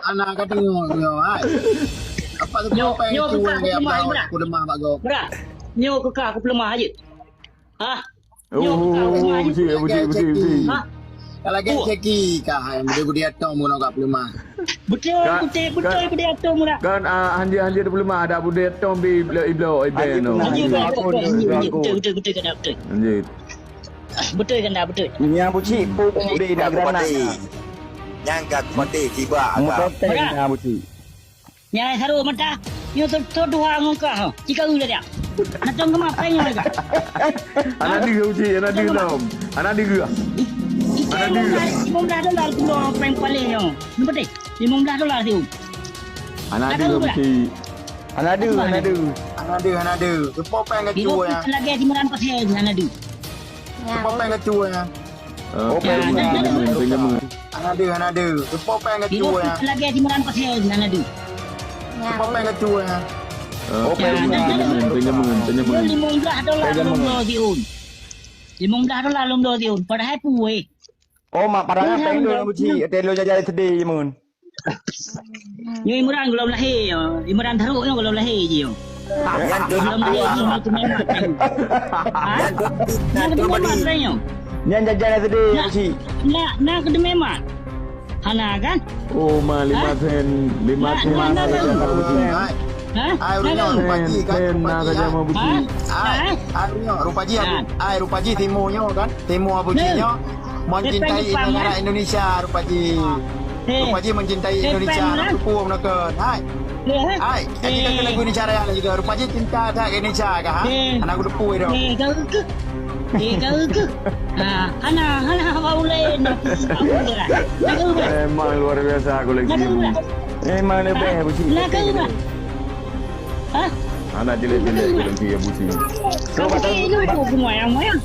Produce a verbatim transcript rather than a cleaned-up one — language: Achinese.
Ana ka deungoe nyoe, hai. Apa tu? Nyoe, apa nyoe itu keuka yang dia pelemah, tahu? Bra. Aku lemah bak gop. Bra. Nyoe keuka aku pelemah aja. Hah? Nyoe keuka aku pelemah aja. Buci, buci, buci, buci. Hah? Kalau lagi ceki kah, hai, dia gudi atong mun ka pelemah. Betul, betul, betul, gudi atong mun. Kan, ah, hanjeuet, hanjeuet pelemah, ada gudi atong bi iblo, iblo, iben tu. Hanjeuet, betul, betul, betul, betul, betul, betul. Hanjeuet. Betul kan tak betul? Nyang buci pun di negara. Nyang ka kupatéh tiba ka. Mutoteng nyang buci. Nyai saru mata. Nyoe tu, tu dua ngon kah. Cika u dah dia. Nak tong kema peng nyoe ka. Anak dua buci, anak dua lom. Anak dua. Anak dua. Lima belas dolar tu peng paling nyoe. Nampak tak? Lima belas dolar tu. Anak dua buci. Anak dua, anak dua. Anak dua, anak dua. Sepo peng kacau ya. Lagi lima ratus ya, anak dua. Sepo peng kacau ya. Oke, pinjaman, pinjaman. Anak dua, anak dua. Sepo peng kacau ya. Lagi lima ratus ya, anak dua. Sepo peng kacau ya. Oke, pinjaman, pinjaman, pinjaman. Lima belas dolar lom do tiun. Lima belas dolar lom do tiun. Padahai puih. Oh, mak padahai peng do buci. Telo jajan sedih je mun. Nyoe Imran golom lahé nyoe. Imran Taruk nyoe golom lahé jih nyoe. Golom lahé jih nyoe teumé mat nyoe. Ha? Nyan teumé mat nyoe. Nyan jajan sedih, Cik. Nak, nak keu teumé mat. Hana kan? Oh, ma lima sen, lima sen. Hai, hai, ureueng nyoe, rupa jih kan, rupa jih, ha? Hai, hai, ureueng nyoe, rupa jih, Abu. Hai, rupa jih Timo nyoe kan? Timo Abu Cik nyoe. Mencintai negara Indonesia, rupa jih. Rupa jih mencintai Indonesia, nak tupung nak kan. Hai. Hai, kan kita kena guna cara yang juga. Rupa jih cinta tak ke Indonesia kah, ha? Anak aku tepui tu. Eh, kau ke? Eh, kau ke? Ha, hana, hana apa ulai nak. Memang luar biasa koleksi Abu. Memang lebih Abu Cik. Nak kau ke? Ha? Anak jelek-jelek koleksi Abu Cik. Kau pakai lu tu semua yang moyang.